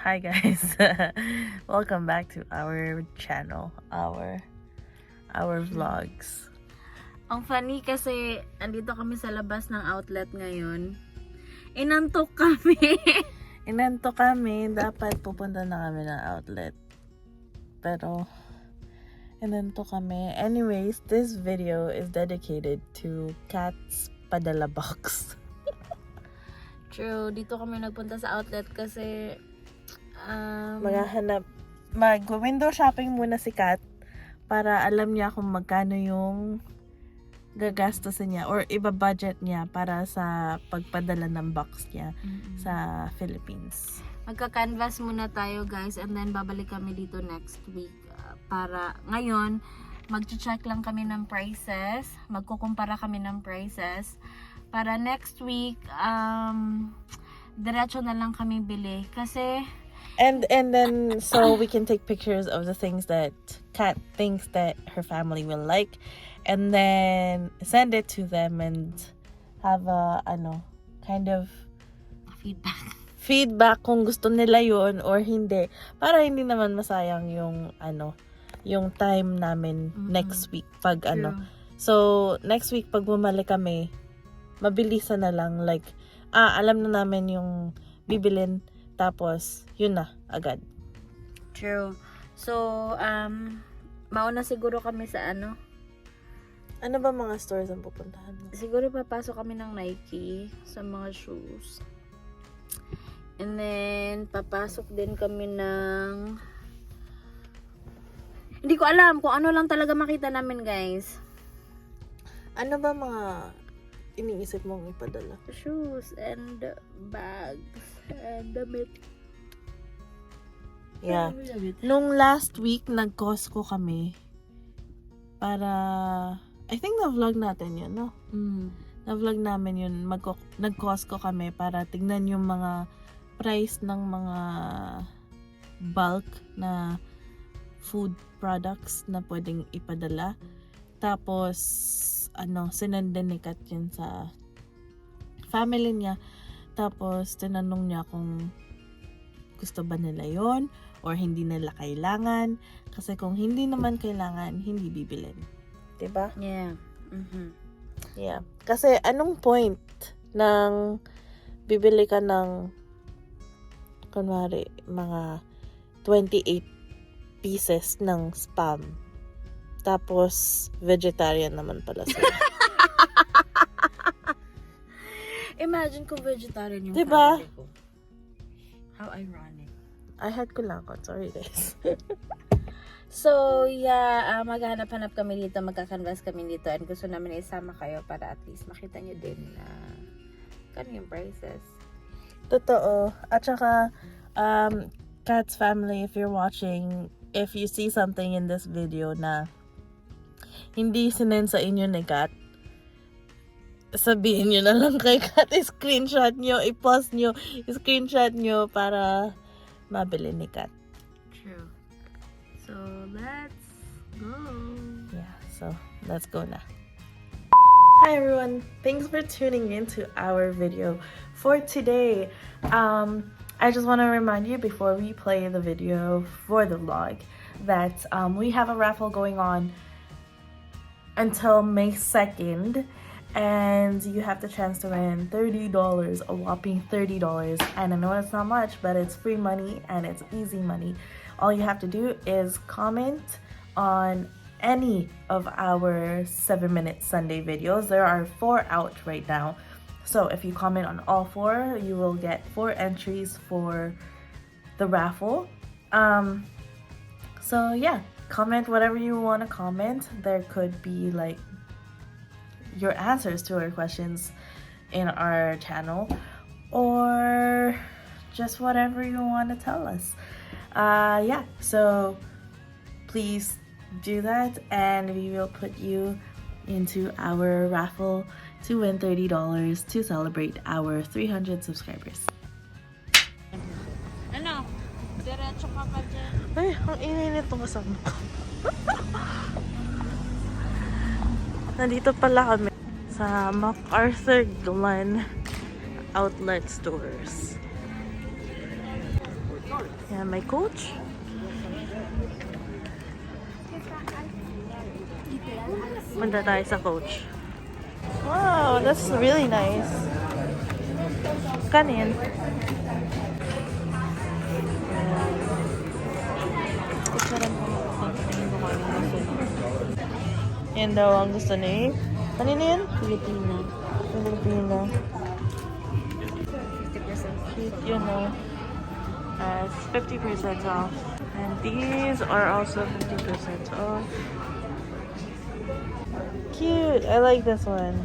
Hi guys. Welcome back to our channel, our vlogs. Ang funny kasi andito kami sa labas ng outlet ngayon. Inantok kami. Inantok kami, dapat pupunta na kami ng outlet. Pero inantok kami. Anyways, this video is dedicated to Kat's Padala box. True, dito kami nagpunta sa outlet kasi mag-window shopping muna si Kat para alam niya kung magkano yung gagastusin niya or iba-budget niya para sa pagpadala ng box niya sa Philippines. Magka-canvas muna tayo guys and then babalik kami dito next week. Para ngayon, mag-check lang kami ng prices, magkukumpara kami ng prices. Para next week, diretso na lang kami bili kasi And then so we can take pictures of the things that Kat thinks that her family will like, and then send it to them and have a kind of feedback kung gusto nila yun or hindi, para hindi naman masayang yung time namin next week pag So next week pag bumalik kami, mabilisan na lang, like alam na namin yung bibilin. Tapos, yun na, agad. True. So, mauna siguro kami sa ano? Ano ba mga stores ang pupuntahan mo? Siguro papasok kami ng Nike sa mga shoes. And then, papasok din kami ng hindi ko alam kung ano lang talaga makita namin, guys. Ano ba mga iniisip mong ipadala? Shoes and bags and damit. Yeah. Nung last week, nag-Costco kami para, I think na-vlog natin yun, no? Na-vlog namin yun. Nag-Costco kami para tignan yung mga price ng mga bulk na food products na pwedeng ipadala. Tapos, sinundan ni Kat yun sa family niya. Tapos, tinanong niya kung gusto ba nila yon or hindi nila kailangan. Kasi kung hindi naman kailangan, hindi bibilin. Diba? Yeah. Yeah. Kasi, anong point ng bibili ka ng kunwari, mga 28 pieces ng Spam. Tapos, vegetarian naman pala sila. Imagine kung vegetarian yung diba? family ko. How ironic. I had kulakot. Sorry, guys. So, yeah, maghanap-hanap kami dito, magka-canvas kami dito, and gusto namin isama kayo para at least makita nyo din na kano yung prices. Totoo. At saka, Kat's family, if you're watching, if you see something in this video na hindi sinend sa inyo ni Kat, sabihin nyo na lang kay Kat, i-screenshot nyo, i-post nyo, i-screenshot nyo para mabili ni Kat. True. So, let's go. Yeah, so let's go na. Hi everyone, thanks for tuning in to our video for today. I just want to remind you before we play the video for the vlog that we have a raffle going on until May 2nd, and you have the chance to win $30, a whopping $30. And I know it's not much, but it's free money and it's easy money. All you have to do is comment on any of our 7-minute Sunday videos. There are 4 out right now. So if you comment on all 4, you will get 4 entries for the raffle. So yeah, comment whatever you want to comment. There could be like your answers to our questions in our channel, or just whatever you want to tell us. Yeah, so please do that, and we will put you into our raffle to win $30 to celebrate our 300 subscribers. Ano? Diretso ka pa dyan. Ay, ang ingay nito kasama ko. Nandito pala kami sa MacArthur Glen outlet stores. Yan, may coach. Punta tayo sa coach. Wow, that's really nice. Kanin. Yan daw ang gusto ni. Kanina yan? Pilipina. Filipina. 50%. Cute, you know. It's 50% off. And these are also 50% off. Cute. I like this one.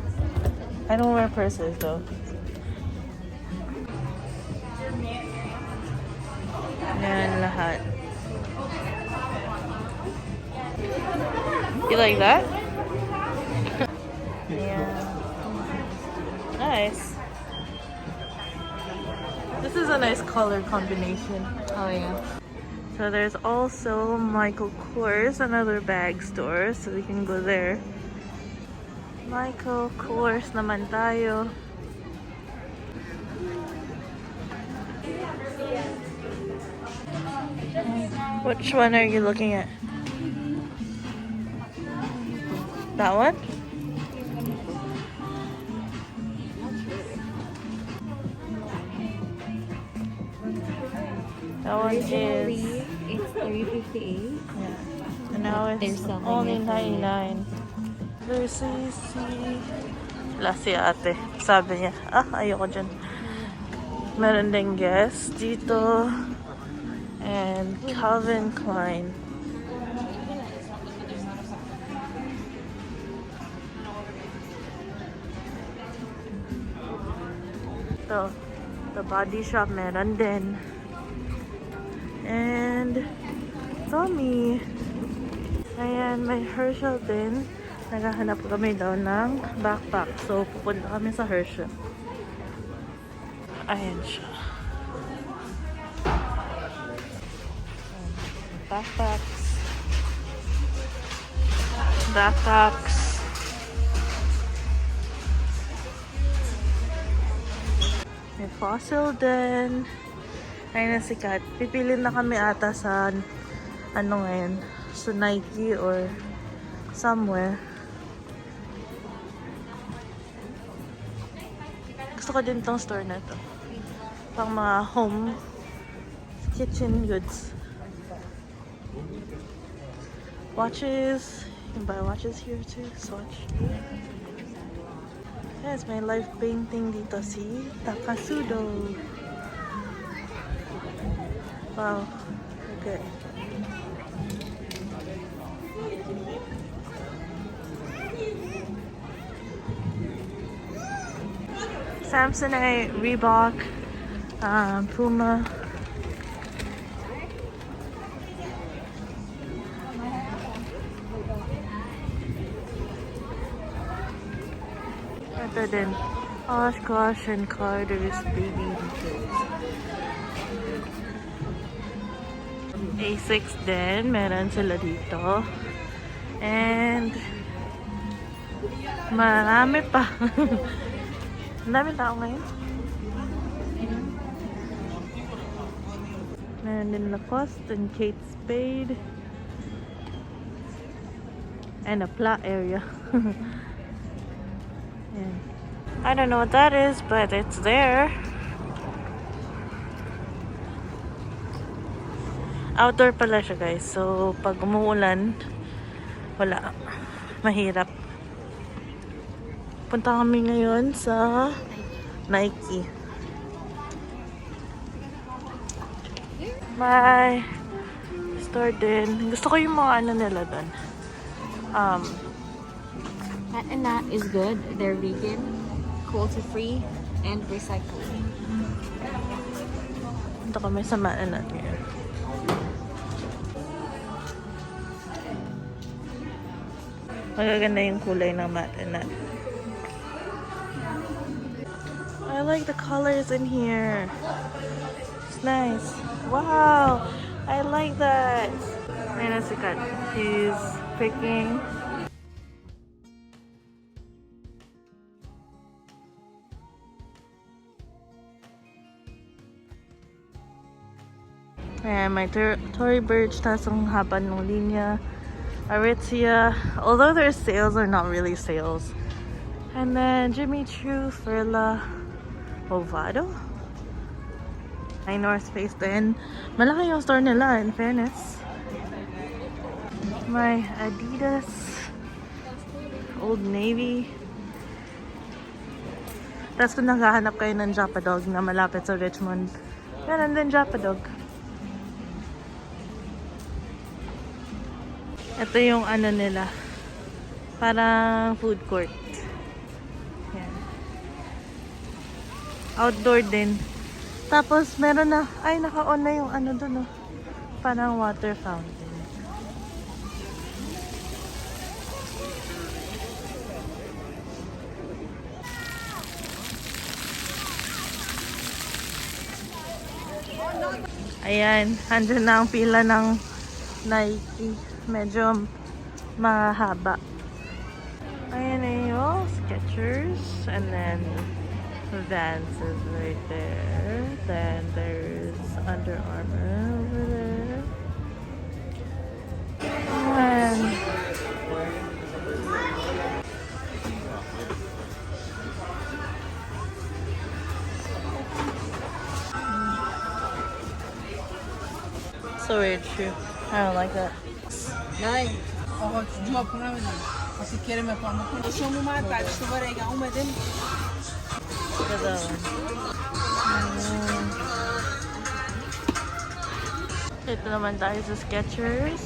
I don't wear purses though. Yan lahat. You like that? Yeah. Nice. This is a nice color combination. Oh yeah. So there's also Michael Kors, another bag store, so we can go there. Michael Kors naman tayo. Which one are you looking at? That one? That one is... It's 358. Yeah. And now it's There's something only else on it. 99. There's si ate. Sabi niya, ayoko dyan. Meron ding Guess dito. And Calvin Klein. So, the body shop meron din. And Tommy. Ayan, may Herschel din. Naghahanap kami daw ng backpack. So, pupunta kami sa Herschel. Ayan siya. Backpacks. Backpacks. May Fossil din. Ayun na sikat. Pipili na kami ata sa ano ngayon, sa Nike or somewhere. Gusto ko din tong store na to. Pang mga home kitchen goods. Watches. You can buy watches here too. Swatch. Yes, may live painting dito si Takasudo. Wow. Okay. Samsonite, Reebok, Puma. Ito din. Oshkosh and Carter's baby details. A6 din. Meron sila dito. And marami pa. Ang dami tao ngayon. Meron din Lacoste and Kate Spade. And a pla area. Yan. I don't know what that is, but it's there. Outdoor pala siya, guys. So, pag umuulan, wala. Mahirap. Punta kami ngayon sa Nike. May store din. Gusto ko yung mga ano nila doon. And that is good. They're vegan, cruelty-free, and recyclable. Punta kami sa Maanat ngayon. Magaganda yung kulay ng Maanat. I like the colors in here. It's nice. Wow! I like that. Ayun na sikat. She's picking. Ayan, may Tory Burch, tas ang haba ng linya. Aritzia, although their sales are not really sales. And then Jimmy Choo, Furla, Ovado. Ay, North Face din. Malaki yung store nila, in fairness. My Adidas, Old Navy. Tapos kung naghahanap kayo ng Japadog na malapit sa Richmond, yan, and then Japadog. Ito yung ano nila, parang food court. Yan. Outdoor din. Tapos meron na, ay naka-on na yung ano dun, oh. Parang water fountain. Ayan, andyan na ang pila ng Nike. Medyo mahaba. Ayan na yung Skechers. And then Vans is right there. Then there's Under Armour over there. And so weird shoe. I don't like that. Nay, ako job ko namin eh. Kasi kira may pamukul. Siya mo mata, gusto ba rin ako madin? Look at that one. Ito naman tayo sa Skechers.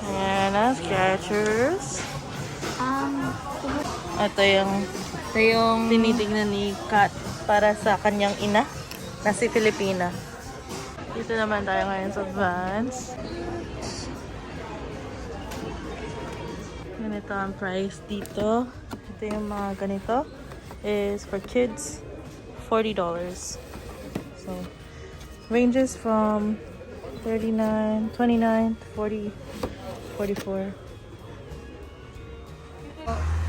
Ayan na, Skechers. Ito yung tinitignan ni Kat para sa kanyang ina na si Pilipina. Dito naman tayo ngayon sa Vans. Ganito ang price dito. Ito yung mga ganito. Is for kids, $40. So, ranges from 39, 29, 40, 44.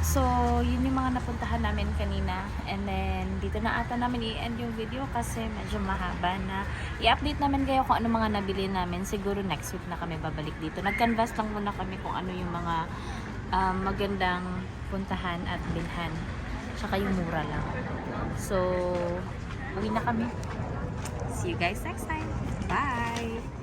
So, yun yung mga napuntahan namin kanina. And then, dito na ata namin i-end yung video kasi medyo mahaba na. I-update namin kayo kung ano mga nabili namin. Siguro next week na kami babalik dito. Nag-canvas lang muna kami kung ano yung mga magandang puntahan at bilhan. Tsaka yung mura lang. So, uwi na kami. See you guys next time. Bye!